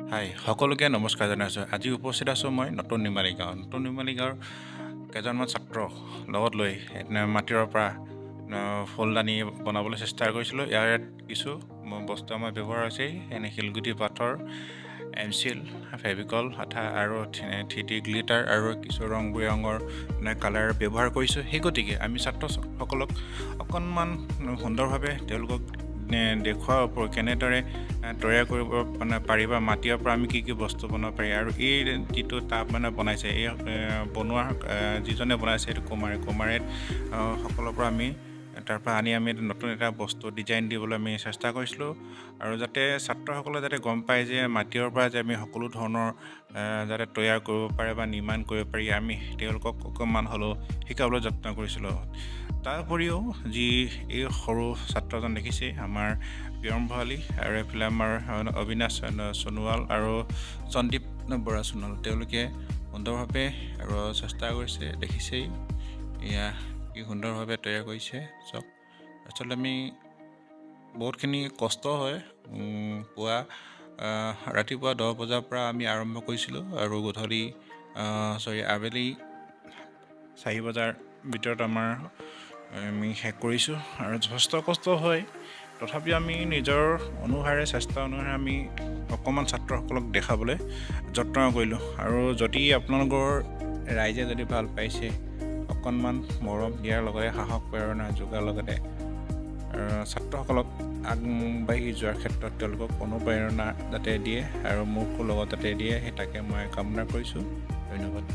হাই, সকলোকে নমস্কাৰ জনাইছোঁ। আজি উপস্থিত আছোঁ মই নতুন নিৰ্মালী গাঁও। নতুন নিৰ্মালী গাঁৱৰ কেইজনমান ছাত্ৰ লগত লৈ মাটিৰ পৰা ফুলদানি বনাবলৈ চেষ্টা কৰিছিলোঁ। ইয়াৰ কিছু বস্তু আমাৰ ব্যৱহাৰ হৈছে, এনে শিলগুটি, পাথৰ, এমচিল, ফেভিকল, আঠা আৰু 3D glitter আৰু কিছু ৰং বিৰঙৰ মানে কালাৰ ব্যৱহাৰ কৰিছোঁ। সেই গতিকে আমি ছাত্ৰসকলক অকণমান সুন্দৰভাৱে তেওঁলোকক দেখুওৱাৰ ওপৰত কেনেদৰে তৈয়াৰ কৰিব মানে পাৰি বা মাটিৰ পৰা আমি কি কি বস্তু বনাব পাৰি আৰু এই যিটো টাব মানে বনাইছে, এই বনোৱা যিজনে বনাইছে সেইটো কুমাৰে, কুমাৰে সকলৰ পৰা আমি তাৰপৰা আনি আমি নতুন এটা বস্তু ডিজাইন দিবলৈ আমি চেষ্টা কৰিছিলোঁ আৰু যাতে ছাত্ৰসকলে যাতে গম পায় যে মাটিৰ পৰা যে আমি সকলো ধৰণৰ যাতে তৈয়াৰ কৰিব পাৰে বা নিৰ্মাণ কৰিব পাৰি, আমি তেওঁলোকক অকণমান হ'লেও শিকাবলৈ যত্ন কৰিছিলোঁ। তাৰ উপৰিও যি এই সৰু ছাত্ৰজন দেখিছে, আমাৰ প্ৰিয়ম ভৰালী আৰু এইফালে আমাৰ অবিনাশ সোণোৱাল আৰু সন্দীপ বৰা সোণোৱাল, তেওঁলোকে সুন্দৰভাৱে আৰু চেষ্টা কৰিছে। দেখিছেই এয়া কি সুন্দৰভাৱে তৈয়াৰ কৰিছে চব। আচলতে আমি বহুতখিনি কষ্ট হয়। পুৱা ৰাতিপুৱা 10 বজাৰ পৰা আমি আৰম্ভ কৰিছিলোঁ আৰু গধূলি, চৰি, আবেলি 4 বজাৰ ভিতৰত আমি শেষ কৰিছোঁ আৰু যথেষ্ট কষ্ট হয়। তথাপিও আমি নিজৰ অনুসাৰে, চেষ্টা অনুসাৰে আমি অকণমান ছাত্ৰসকলক দেখাবলৈ যত্ন কৰিলোঁ। আৰু যদি আপোনালোকৰ ৰাইজে যদি ভাল পাইছে, অকণমান মৰম দিয়াৰ লগতে সাহস প্ৰেৰণা যোগোৱাৰ লগতে ছাত্ৰসকলক আগবাঢ়ি যোৱাৰ ক্ষেত্ৰত তেওঁলোকক অনুপ্ৰেৰণা যাতে দিয়ে আৰু মোকো লগত যাতে দিয়ে, সেই তাকে মই কামনা কৰিছোঁ। ধন্যবাদ।